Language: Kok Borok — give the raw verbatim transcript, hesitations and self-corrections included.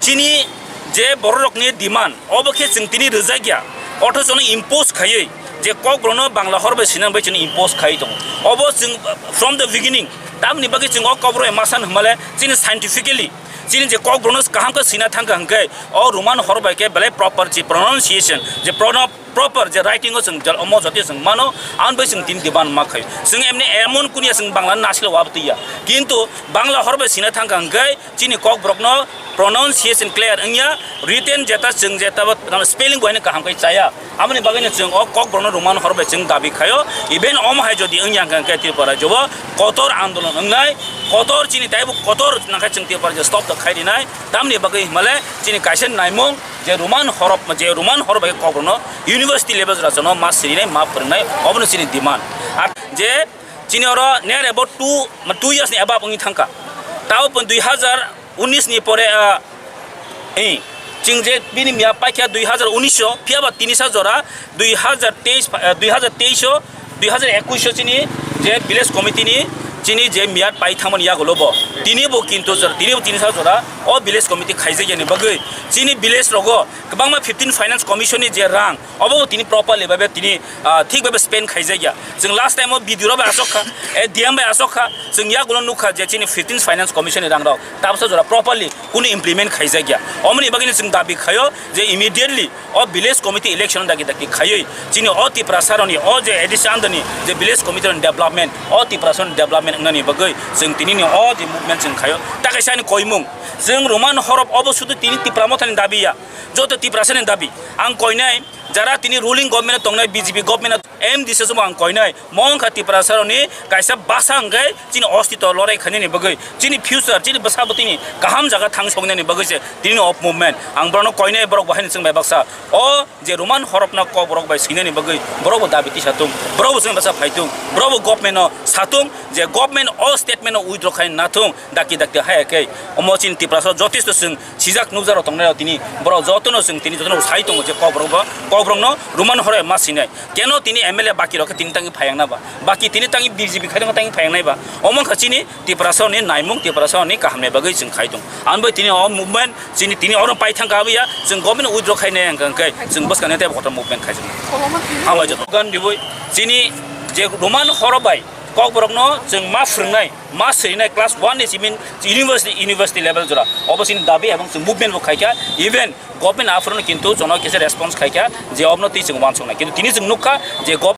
Chini je bororokni demand, obo khe chwng tini rwjakya, othochono impose khaiwi je Kokborokno Bangla hor bai sinani bai chwngno impose khaiwi tongo. Obo chwng from the beginning, tamni bagwi chwng o Kokborok bai ma san hwnmale chini scientifically chini je Kokborokno kaham khe sina thangkha hwnkhe o Roman hor bai khe belai proper je pronunciation, je prono-, proper je writing o chwng jal-, omo jotoi chwng mano, aboni bai chwng tini demand ma khaio. Chwng emni emon kunia chwng Bangla nasilo wabo twiya. Kintu Bangla hor bai sina thangkha hwnkhe chini Kokborokno pronunciation clear wngya, written jeta chwng jeta bo spelling bo haino kaham khe chaya. Aboni bagwino chwng o Kokborokno Roman hor bai chwng dabi khaio. Even omo hai jodi wngya hwnkhe Tripura rajyo o kotor andolon wngnai, kotor chini taibo kotor nangkhe chwng Tripura rajyo stop to khai rinai. Tamni bagwi himale chini kaisa naimung je Roman horop, je Roman hor bai Kokborokno university level jora jono ma sirinai, ma phwrwngnai, obono chini demand. Ar je chini oro near about two, two years ni above wngwi thangkha. Tao pon dui hazar unis ni pore, ah, eh, chwng je bini miya paikha dui hazar unis o, phiya ba tini sa jora dui hazar teis, ah, dui hazar teis o, dui hazar ekush o chini je village committee ni chini je miya pai thangmani yagulo bo. Tini bo kintu jor-, tini bo tini sa jora o village committee khaijakya ni bagwi chini village rogo kwbangma fifteen finance commission ni je rang obo tini properly babe tini, ah, thik babe spend khaijakya. Chwng last time o B D O rok bai asok kha, eh, D M bai asok kha, chwng yagulo nukha je chini fifteen finance commission ni rang rok tabsa jora properly kunu implement khaijakya. Omoni bagwino chwng dabi khaio je immediately o village committee election dagi dagi khaiwi chini o Tiprasa rokni o je A D C under ni je village committee rokni development, o Tiprasa rokni development wngnani bagwi chwng tini ni o je movement chwng khaio. Ta kaisa ani koimung, chwng Roman horop obo sudu tini Tipra Mothani dabi ya, joto Tiprasa ni dabi. Ang koinai jara tini ruling government o tongnai, B J P government o, M D C o ang koinai, mo wngkha Tiprasa rokni kaisa basa hwnkhe chini ostito lorai khainani bagwi, chini future, chini bwsa bwtwini kaham jaga thang soknani bagwi se tini o movement. Ang borokno koinai, borok bo haino chwng bai baksa o je Roman horop no Kokborok bai swinani bagwi borok bo dabi tisa tung, borok bo chwng baksa phai tung, borok bo government no sa tung je government o statement no withdraw khai na thung, dakti dakti haya khe omo chini Tiprasa jotesto chwng sijak nukjak rok tongnai rok tini borok jotono chwng tini jotono sai tongo je Kokborok bo, Kokborok no Roman horo ma sinai. Keno tini M L A baki rok khe tini tangwi phayang na ba? Baki tini tangwi B J P khai tangwi phayang nai ba? Omo wngkha chini Tiprasa ni naimung, Tiprasa ni kaham ni bagwi chwng khai tong. Ang bai tini o movement chini tini oro pai thang ka ya, chwng government withdraw khai nai hwnkhe chwng bwskang ni tei kotor movement khai chwng. Hambai joto gan diwi chini je Roman horo bai Kokborok no chwng ma phwrwngnai, ma swinai class one ni simin university, university level jora. Obo chini dabi ebong chwng movement bo khai kha, even government aphuru no kintu jono kisa response khai kha je obno twi chwng uansuknai. Kintu tini chwng nukha je government